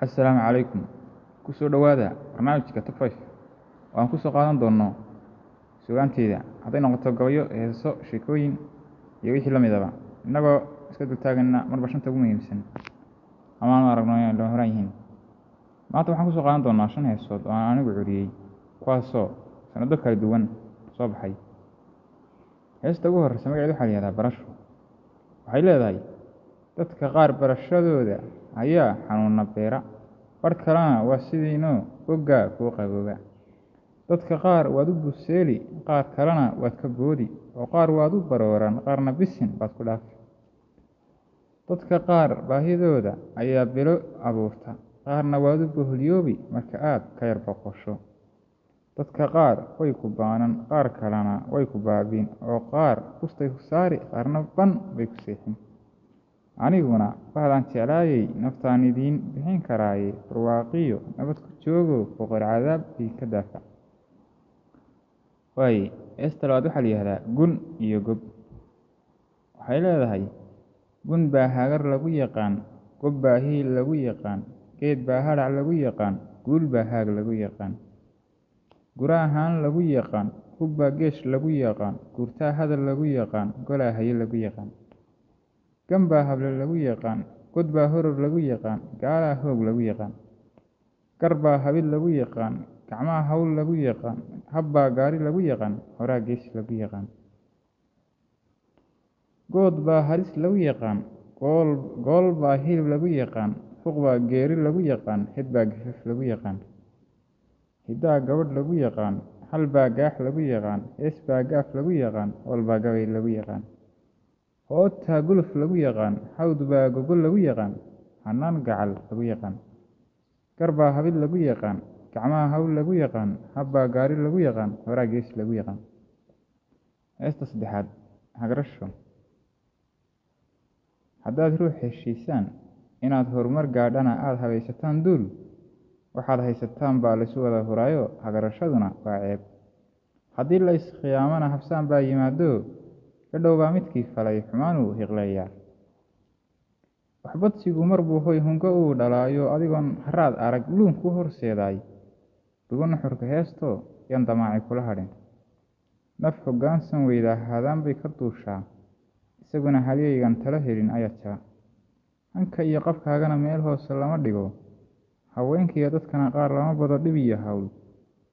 Assalaamu calaykum. Kusoo dhowaada barnaamijka Top 5 oo aan kusoo qaadan doono suugaanteyda, hadday noqoto gabayo, heeso, sheekooyin iyo wixii la midaba, innagoo iska dultaagana marba shanta ugu muhiimsan ama aanu aragno inay lama huraan yihiin. Maanta waxaan kusoo qaadan doonaa shan heesood oo aan anigu curiyey, kuwaasoo sanado kala duwan soo baxay. Heesta ugu horreysa magaceeda waxaa la yihahdaa Barasho. Waxay leedahay: dadka qaar barashadooda ayaa xanuuna beera, barh kalena waa sidiinoo boggaa kuu qabooba. Dadka qaar waad u buseeli, qaar kalena waad ka boodi, oo qaar waad u barooran, qaarna bisin baad ku dhaafi. Dadka qaar baahidooda ayaa bilo abuurta, qaarna waad u boholyoobi marka aad ka yar boqosho. Dadka qaar way ku baanan, qaar kalena way ku baabi'in, oo qaar bustay ku saari, qaarna ban bay ku seexin. Aniguna bahdaan jeclaayay naftaan idiin bixin karaaye, barwaaqiyo nabad ku joogo, boqor cadaab idinka daafac. Waaye, heesta labaad waxaa la yihahdaa Gun iyo Gob. Waxay leedahay: gun baa hagar lagu yaqaan, gob baa hiil lagu yaqaan, geed baa hadhac lagu yaqaan, guul baa haag lagu yaqaan, gura ahaan lagu yaqaan, hub baa geesh lagu yaqaan, guurtaa hadal lagu yaqaan, golaa haye lagu yaqaan, gan baa hable lagu yaqaan, god baa horor lagu yaqaan, gaalaa hoog lagu yaqaan, gar baa habid lagu yaqaan, gacmaha hawl lagu yaqaan, hab baa gaari lagu yaqaan, horaa geesi lagu yaqaan, good baa halis lagu yaqaan, gool baa hilib lagu yaqaan, fuq baa geeri lagu yaqaan, hed baa gafaf lagu yaqaan, hiddaa gabadh lagu yaqaan, hal baa gaax lagu yaqaan, hees baa gaaf lagu yaqaan, howl baa gabay lagu yaqaan, hootaa guluf lagu yaqaan, hawd baa gogol lagu yaqaan, hanaan gacal lagu yaqaan, gar baa habid lagu yaqaan, gacmaha hawl lagu yaqaan, hab baa gaari lagu yaqaan, horaa geesi lagu yaqaan. Heesta saddexaad, Hagrasho. Haddaad ruux heshiisaan, inaad horumar gaadhana aad habaysataan duul, waxaad haysataan baa laysu wada huraayo, hagarashaduna waa ceeb. Haddii la is-khiyaamana habsaan baa yimaado, gadhow baa midkii falay xumaanuu hiqleeyaa. Waxbadsigu mar buu hoy hungo uu dhalaayo, adigoon haraad arag luun kuu horseedaay. Dhugo nuxurka heesto, yan damaaci kula hadhin. Naf hoggaansan weydaa haadaan bay ka duushaa, isaguna halyeygan talo helin ayaa jaba. Hanka iyo qabkaagana meel hoose lama dhigo, haweenkiiyo dadkana qaar lama bado dhib iyo hawl.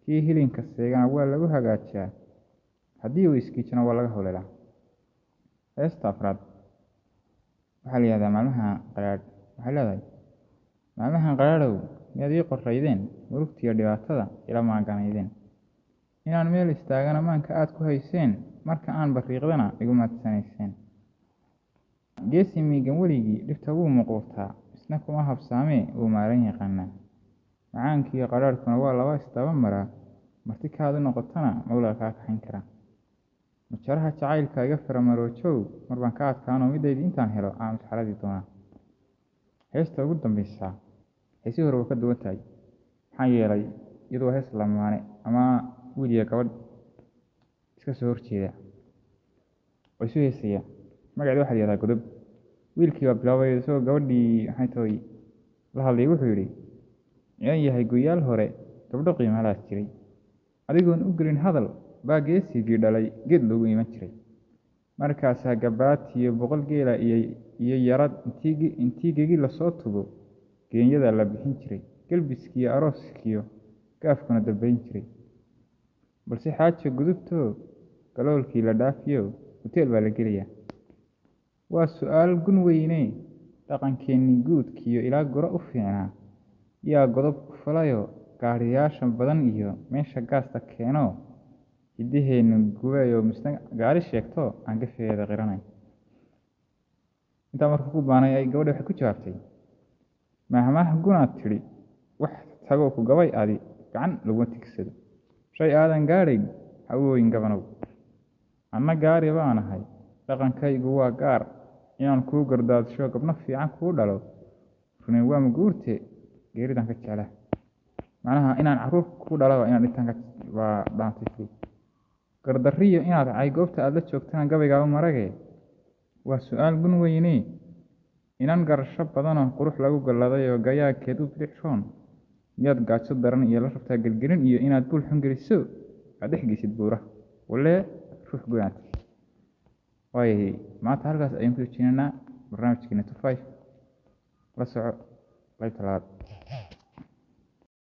Kii hilinka seegana waa lagu hagaajaa, haddii uu iskiijana waa laga howlelaa. Heesta afraad waxaa la yihahdaa Maalmaha Qadhaadh. Waxay leedahay: maalmahan qadhaadhow miyaad ii qoraydeen, murugtiyo dhibaatada ila maaganaydeen, inaan meel istaagana maanka aad ku hayseen, marka aan bariiqdana igu maadsanayseen. Geesi miigan weligii dhibta wuu muquurtaa, isna kuma habsaamee wuu maaran yaqaanaa. Macaankiiyo qadhaadhkuna waa laba isdaba maraa, marti kaad u noqotana mawlaa kaa kaxayn karaa. Majaraha jacaylka iga faramaroojow, mar baan ka adkaanoo midaydii intaan helo aan masxaradii doonaa. Heesta ugu dambeysa heesihii hore waa ka duwan tahay, maxaa yeelay iyadu waa hees lamaane ama wiil iyo gabadh iska soo horjeeda oo isu heesaya. Magaceeda waxaa la yihahdaa Godob. Wiilkii baa bilaabay isagoo gabadhii maxay tahay la hadlayay. Wuxuu yidhi: inan yahay goyaal hore gabdho qiimalaha jiray, adigoon u gelin hadal baa geesigii dhalay geed loogu iman jiray. Markaasaa gabaatiyo 100 geela iyo yarad intii gegi lasoo tubo geenyada la bixin jiray, gelbiskiiyo arooskiyo gaafkuna dambayn jiray. Balse xaaja gudubtoo galoolkii la dhaafiyo huteel baa la gelayaa. Waa su'aal gun weyne, dhaqankeennii guudkiyo ilaa goro u fiicnaa yaa godob ku falayo, gaariyaasha badan iyo meesha gaasta keeno, hiddaheennu gubayo, misna gaari sheegto aan gafeeda qiranayn. Intaa markuu ku baanay ay gabadha waxay ku jawaabtay: mahmaah gunaad tidhi, wax tagoo ku gabay adi gacan laguma tigsado, shay aadan gaadhayn ha u ooyin gabanow. Anna gaari baan ahay, dhaqankaygu waa gaar, inaan kuu gardaadsho gabno fiican kuu dhalo, runayn waa maguurte, geeridan ka jeclaa. Macnaha inaan carruur ku dhalo waa inaan dhintaan waa dhaantay. Gardarriyo inaad cay goobta aad la joogtana gabaygaa u marage. Waa su'aal gun weyne. Inan garasho badanoo qurux lagu galladay oo gayaankeed u bilicroon, miyaad gaajo daran iyo la rabtaa gelgelin iyo inaad buul xun geliso, aad dhex geysid buuraha? Walee ruux goynaad. Waayahay, maanta halkaas ayaan ku joojinaynaa barnaamijkeena 25. La soco qaybta labaad.